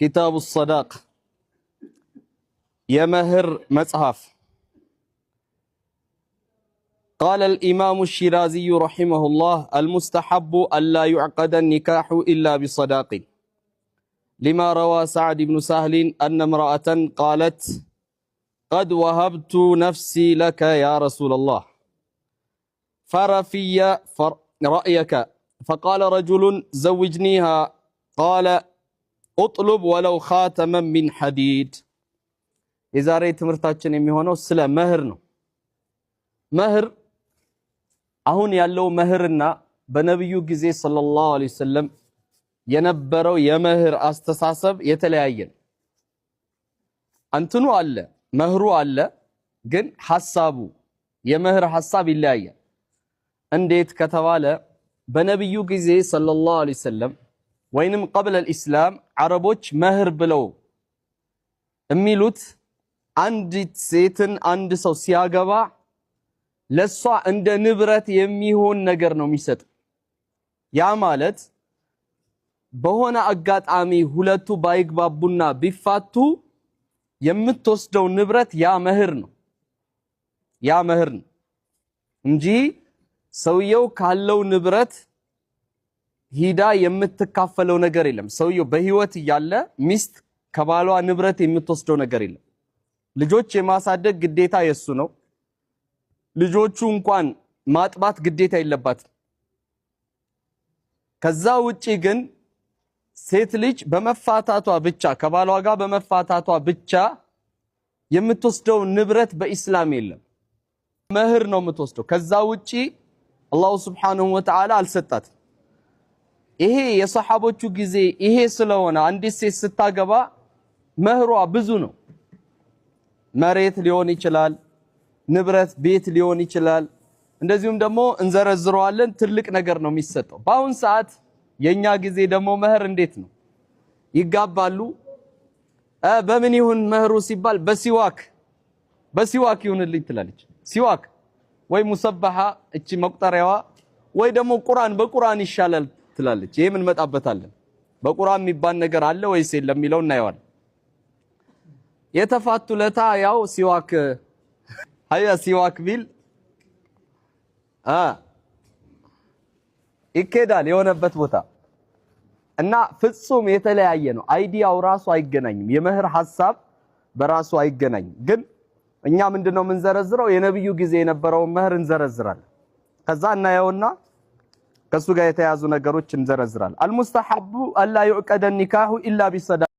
كتاب الصداق የመህር መጽሐፍ። قال الإمام الشيرازي رحمه الله: المستحب ألا يعقد النكاح إلا بصداق، لما روى سعد بن سهل أن امرأة قالت: قد وهبت نفسي لك يا رسول الله، فر في رأيك. فقال رجل: زوجنيها. قال: اطلب ولو خاتما من حديد። የዛሬ ትምህርታችን የሚሆነው ስለ መህር ነው። መህር፣ አሁን ያለው መህርና በነብዩ ጊዜ صلى الله عليه وسلم የነበረው የመህር አስተሳሰብ የተለያየ ነው። እንትኑ አለ፣ መህሩ አለ፣ ግን ሐሳቡ የመህር ሐሳብ ይለያያል። እንዴት ከተባለ በነብዩ ጊዜ صلى الله عليه وسلم ወይንም قبل الإسلام አረቦች መህር ብለው የሚሉት አንዲት ሴትን አንድ ሰው ሲያገባ ለሷ እንደ ንብረት የሚሆን ነገር ነው የሚሰጥ። ያ ማለት በሆነ አጋጣሚ ሁለቱ ባይግባቡና ቢፋቱ የምትወስደው ንብረት ያ መህር ነው። ያ መህር ነው እንጂ ሰውየው ካለው ንብረት ሂዳ የምትካፈለው ነገር የለም። ሰውየው በህይወት እያለ ሚስት ከባሏ ንብረት የምትወስደው ነገር የለም። ልጆች የማሳደግ ግዴታ የሱ ነው። ልጆቹ እንኳን ማጥባት ግዴታ የለባትም። ከዛ ውጪ ግን ሴት ልጅ በመፋታቷ ብቻ፣ ከባሏ ጋር በመፋታቷ ብቻ የምትወስደው ንብረት በኢስላም የለም። መህር ነው የምትወስደው። ከዛ ውጪ الله سبحانه وتعالى አልሰጣትም። ይሄ የሰሓቦቹ ጊዜ ይሄ ስለሆነ አንዲት ሴት ስታገባ መህሯ ብዙ ነው። መሬት ሊሆን ይችላል፣ ንብረት ቤት ሊሆን ይችላል። እንደዚሁም ደግሞ እንዘረዝረዋለን፣ ትልቅ ነገር ነው የሚሰጠው። በአሁን ሰዓት የኛ ጊዜ ደግሞ መህር እንዴት ነው? ይጋባሉ። በምን ይሁን መህሩ ሲባል በሲዋክ፣ በሲዋክ ይሁንልኝ ትላለች። ሲዋክ ወይ ሙሰበሃ እቺ መቁጠሪያዋ ወይ ደግሞ ቁርአን፣ በቁርአን ይሻላል ትላለች። ይሄም እንመጣበታለን። በቁርአን የሚባል ነገር አለ ወይስ የለም የሚለው እናየዋለን። የተፋቱ ለታ ያው ሲዋክ ሀያ ሲዋክ ቢል ይኬዳል የሆነበት ቦታ እና ፍጹም የተለያየ ነው። Idea ው ራሱ አይገናኝም። የመህር ሐሳብ በራሱ አይገናኝም። ግን እኛ ምንድነው የምንዘረዝረው? የነብዩ ጊዜ የነበረውን መህር እንዘረዝራለን። ከዛ እናየውና ከሱ ጋር የተያዙ ነገሮች እንዘረዝራለን። المستحب ألا يعقد النكاح إلا بصداق።